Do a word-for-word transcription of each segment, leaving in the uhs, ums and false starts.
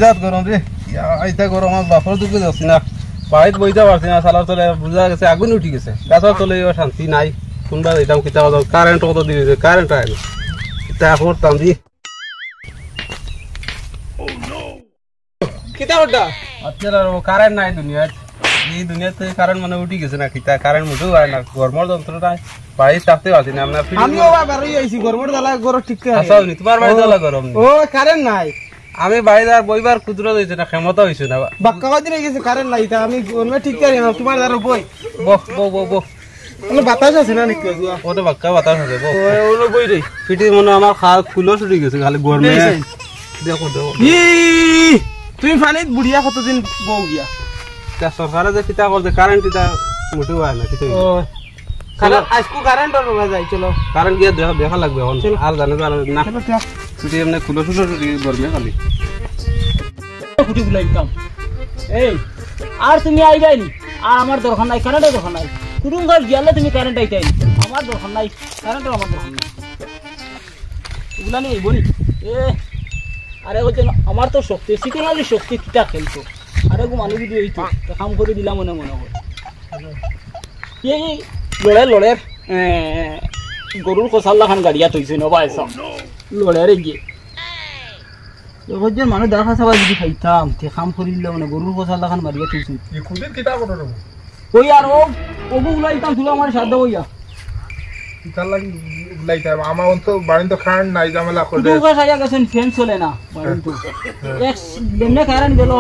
বিরাট গরম রে। ইয়া, ইতা গরম, আমার বাপর দুঃখে যাচ্ছি না। বাড়িত বইতে পারছি না, শালার তলে বুঝা গেছে আগুন উঠি গেছে। গাছর তলে এবার শান্তি নাই। কোনবা যাইতাম, কিতা করতাম, কারেন্ট কত দিন হইছে, কারেন্ট আয় না। কিতা করতাম দি? কিতা করতা? আচ্ছা, আর ও কারেন্ট নাই দুনিয়াত। এই দুনিয়াতে কারেন্ট মানে উঠি গেছে না কিতা, কারেন্ট মুঠেও আয় না, গরমর যন্ত্রণায় বাড়িত থাকতে পারছি না। আমরা ফিরি আমিও বা বারোই আইছি, গরমর জ্বালা গরম ঠিক আছে। আচ্ছা, নি, তোমার বাড়িত ও, জ্বালা গরম নি? ও, কারেন্ট নাই। আমি বাড়িত আর বইবার কুদরত হইছে না, ক্ষমতা হইছে না। বাক্কা বাজি রয়ে গেছে, কারেন্ট নাই, তা আমি অন্য ঠিক করি না, তোমার দ্বারা বই। বহ, বহ, বহ, বহ। কোনো বাতাস আছে না নাকি, বাজুয়া? ও তো বাক্কা বাতাস আছে, বহ। ও, ও, বই রে। পিঠি মনে আমার খা-, কুলো ছুটি গেছে, খালি গরমে। এই সেই। দেখো, দেখো। ই, তুমি পানিত বুড়িয়া কতদিন বউ গিয়া? তা সরকারে যে কিতা করছে, কারেন্ট কিতা মুঠেও আয় না, কিছু ও। চলো, আজকু কারেন্ট আর ওরা যাই, চলো। কারেন্ট গিয়া দেখা, দেখা লাগবে এখন। চলো। আর জানে তো আর না। চলো, চলো। ছুটি এমনি খুলো, খুলো ছুটি গরমে খালি। খুঁটি খুলে দিতাম। এই, আর তুমি আইবাই নি? আর আমার দরকার নাই, কারেন্টের দরকার নাই। কুটুম ঘর গিয়ালে তুমি কারেন্ট আইতাই নি। আমার দরকার নাই, কারেন্টের আমার দরকার নাই। ওগুলা নিয়ে আইব নি? এ, আরে ওই যে আমার তো শক্তি, সিকুনালি শক্তি কিতা খেলতো। আরে গো মানুষ যদি হইতো, তো কাম করে দিলাম মনে মনে হয়। এই লড়ে লড়ে, এ, গরুর কষার লাখান গাড়িয়া থইছে না ভাই সব। লড়ে রে গিয়ে। তো কইজন মানুষ দেখা সাবা যদি খাইতাম, তে কাম করি দিলে মানে গরুর কষার লাখান মারিয়া থইছে। এই খুদির কিতা করো রে? ওই আর ও, ওগু উলাইতাম তুলা আমার সাধ্য হইয়া। কিতার লাগি উলাইতাম? আমার অন্ত বাড়িত তো কারেন্ট নাই, ঝামেলা করে। কুটুম ঘর সাইয়া গেছেন, ফ্যান চলে না বাড়িত। হ্যাঁ। এক এমনি কারেন্ট গেল,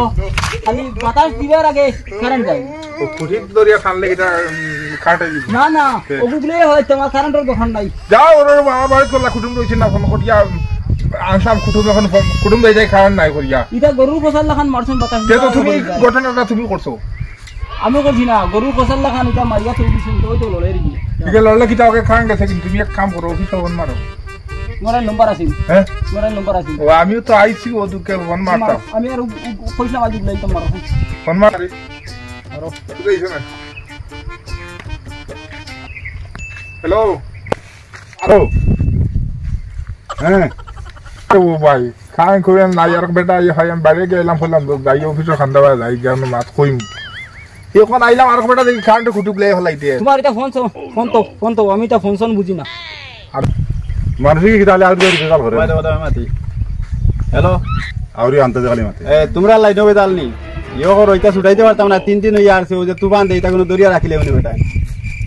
খালি বাতাস দিবার আগে কারেন্ট যায়। ও খুঁটিত ধরিয়া টানলে কিতা, উম, কারেন্ট দিব? না, না, হ্যাঁ। ওগুলোই হয়, তোমার কারেন্টের দোকান নাই। যাও, ওর, ওর বাবা বাড়িত করলা, কুটুম রইছে না, ফোন করিয়া আনছাম, কুটুম এখন ফোন, কুটুম যাই যাই কারেন্ট নাই করিয়া। ইটা গরুর কষার লাখান মারছুন বাতাস তে তো দিবার তুমি আগে যায়। ঘটনাটা তুমি করছো। আমি করছি না, গরুর কষার লাখান ইটা মারিয়া থই দিছুন, তো ওই তো লড়াই রে গিয়ে। ঠিক আছে, লড়লে কিতা ওকে কারেন্ট গেছে, কিন্তু তুমি এক কাম করো, অফিসে ফোন মারো। তোমার নম্বর আছে? হ্যাঁ? তোমার নম্বর আছে? ও, আমিও তো আইছি, ও দুকে ফোন মারতাম। আমি আর উ-, উ-, কইছিলাম আজ উঠলাই তো মারো। ফোন মারি। মারো। বুঝাইছো না? হ্যালো? হ্যালো? হ্যাঁ? ও ভাই, খান করেন না, আর বেটা, এই হয়, আমি বাইরে গেলাম, বললাম, যাই অফিসে খান্দা বাজে, যাই, গিয়া মাত কইম। এখন আইলাম, আর বেটা দেখি কারেন্টে খুঁটি গুলাই ফেলাইতে। তোমার এটা ফোন সো-, ফোন তো, ফোন তো, আমি এটা ফোন সন বুঝি না। আর মানুষ কি তাহলে আউরি আউরি বেজাল করে? মাতে, মাতে, মাতে। হ্যালো? আউরি আনতে খালি মাতে। এ, তোমরা লাইনো বেজাল নি? ইয়ো করো, ইটা ছুটাইতে পারতাম না, তিন দিন হইয়া আসছে, ওই যে তুফান দে, ইটা কোনো দরিয়া রাখিলে উনি বেটায়।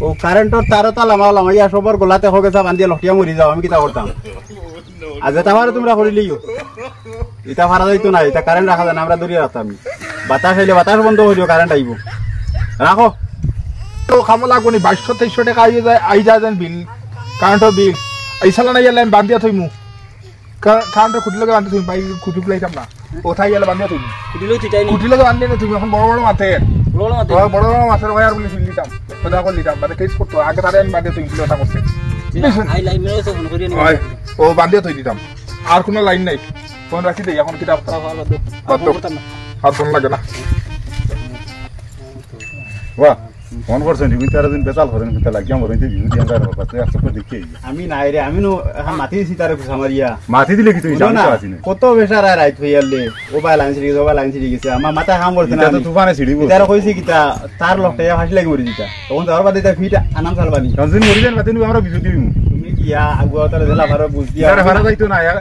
ও কারেন্টর তারও তাল আমার লামাইয়া সবর গলাতে হোক, এসব আন্দিয়া লটিয়া মরি যাও, আমি কিতা করতাম? আর যেটা পারো তোমরা করিলিও। ইটা পারা যাইতো না, ইটা কারেন্ট রাখা যায় না, আমরা ধরিয়া রাখতাম। বাতাস আইলে বাতাস বন্ধ করিও, কারেন্ট আইবো। রাখো। তো কামো লাগবো নি, বাইশশো তেইশশো টাকা আই যায়, আই যায় যেন বিল, কারেন্টর বিল। এই সালা নাই, এলে আমি বান্ধিয়া থইমু। কা-, কারেন্টর খুঁটি লগে বান্ধি থইমু, ভাই, খুঁটি খুলাইতাম না। কোথায় গেলে বান্ধিয়া থইমু? খুঁটি লগে থইতাই নি। খুঁটি লগে বান্ধিয়া না থইমু, এখন বড় বড় মাতের। বড় বড় মাতের। বড় বড় মাতের, ওই আর বলে ফিল দিতাম। কথা কল দিতাম, মানে কেস করতো, আগে তারে আমি বান্ধিয়া থইমু, কথা করছে। ঠিক আছে। আই লাইন মেরে তো ফোন করিয়া নিবো। ওই, ও বান্ধিয়া থই দিতাম। আর কোনো লাইন নাই। ফোন রাখি দেই, এখন কিতা করতাম? বাদ দেও। বাদ দেও। আর ফোন লাগে না। বাহ, ফোন করছেন, কিন্তু তারা দিন বেতাল করেন, কিন্তু লাগিয়া মরেন, যে বিভূতি আমরা আর পাশে একশো করে দেখি। আমি নাই রে, আমি নো এখন মাতি দিছি তারে ঘুষা মারিয়া। মাতি দিলে কি তুই বুঝো জানিস না? তো আছি না। কত বেসারা রাইত হইয়ালে, ও ভাই লাইন ছিড়ি গেছে, ও ভাই লাইন ছিড়ি গেছে, আমার মাথা কাম করছে না। এটা তো আমি তুফানে ছিড়িব। তারা কইছে কিতা, তার লগে ফাঁসি লাগি মরি দিতা। তখন যাওয়ার বাদে এটা ফিট আনাম চালবানি। কারণ যদি মরি যান, বাদে আমরা বিজু দিমু। তুমি গিয়া আগুয়া তাহলে জেলা ভাড়া বুঝ দিয়া। আরে ভাড়া যাইতো না, ইয়া।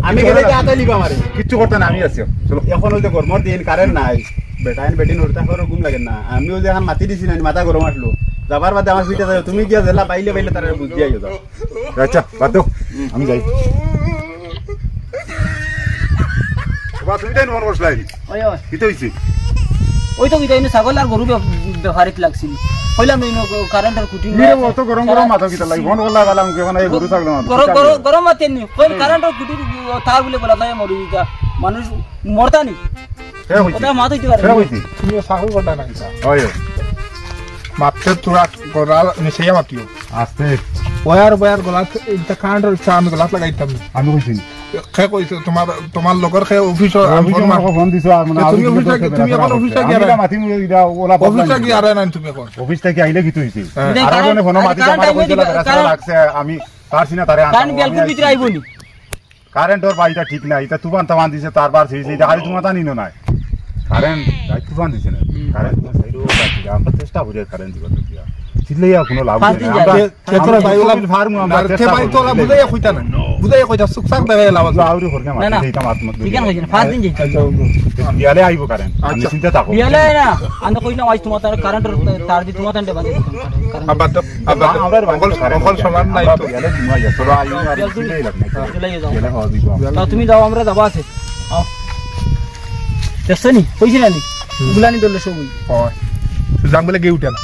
আমি গেলে কি আতাই লিবা আমারে? কিচ্ছু করতে না, আমি আছি। চলো। এখন হইতে গরমর দিন, কারেন্ট নাই। বেটাইন বেটিন উঠতে করে ঘুম লাগে না। আমিও যে এখন মাতি দিছি না, মাথা গরম আসলো। যাবার বাদে আমার ফিটে যাও, তুমি গিয়া জেলা বাইলে বাইলে তারা বুঝ দিয়া যাও। আচ্ছা, বাদ দেও। আমি যাই। বাবা, তুমি তাই মনে করছিলাই? ওই, ওই। কিতা হইছে? ওই তো কিতা, এনে ছাগল আর গরু বে-, বেপারিত লাগছিল। কইলাম, এই নো-, কারেন্টর খুঁটি নি রে, অত গরম গরম মাথা কিতা লাগি? ফোন করলা, বালা মুখে এখন এই গরু ছাগল মাথা। গরম, গরম, গরম মাতে নি। কই কারেন্টর খুঁটি তার বলে বলা যায় মরি দিতা। মানুষ মরতা নি। কে কইছে? ওটা মাত হইতে পারে। কে কইছে? তুমি ছাগল গন্ডা না কিতা? ওই, ওই। মাততে তোরা গলা মিশাইয়া মাতিও। আস্তে। বয়ার বয়ার গলাত, এটা কারেন্টর ইচ্ছা আমি গলাত লাগাইতাম। আমি কইছি। কে কইছে? তোমার, তোমার লগর কে অফিসর অফিসে ফোন মার। আমাকে ফোন দিছো, আর মানে তুমি অফিসে কি, তুমি এখন অফিসে কি আমি আর এটা মাতি মুখে এটা ওলা অফিসে কি আর নাই তুমি এখন? অফিস থেকে আইলে কি তুই হইছে? হ্যাঁ। আর ওখানে ফোন মাতি আমার কারেন্ট আমার কইছে কারেন্ট লাগা, কারেন্ট রাখছে, আমি পারছি না তারে আনতে। কারেন্ট বেলকুল ভিতরে আইবো নি? কারেন্টর বা ইটা ঠিক নাই, ইটা তুফান তাফান দিছে, তার বার ছিড়ছে, ইটা খালি তুমার তানি নাই। কারেন্ট, রাইত তুফান দিছে না। হুম। কারেন্ট তুমার সাইডও বাকি, আমরা চেষ্টা করি কারেন্ট দিবার দিয়া। চিল্লাইয়া কোনো লাভ পাঁচ নাই। দিন আমরা যাবে। ক্ষেত্রে ভাই ওলা ফার্ম আমরা না, চেষ্টা তে ভাই করি। তো ওলা বুঝাইয়া কইতা না। বুঝাইয়া কইতা, চুপ চাপ দেখাইয়া লাভ আছে। আউরি করকে না, মারতে না। এইটা মাত মাত। ঠিক আছে, পাঁচ দিন যাই। আচ্ছা, ওকে। বিয়ালে আইবো কারেন্ট। আপনি আচ্ছা। চিন্তা থাকো। বিয়ালে না, আমি কইলাম আজ তুমার তার কারেন্টর তার দি তুমার তান্ডে বাজে। আবার তো, আবার তো, আমরা অকল, কারেন্ট অকল সমান নাই আমরা তো। বিয়ালে দিমু আইয়া, তোরা আইও আর বিয়ালে দিলে লাভ নাই। চলে যাও। বিয়ালে খাওয়া দিবো। তা তুমি যাও, আমরা যাবা আছে। আও। দেখছো নি? কইছি না নি? গুলানি ধরলে সব ওই। হয়। জাম বলে গিয়ে উঠে না।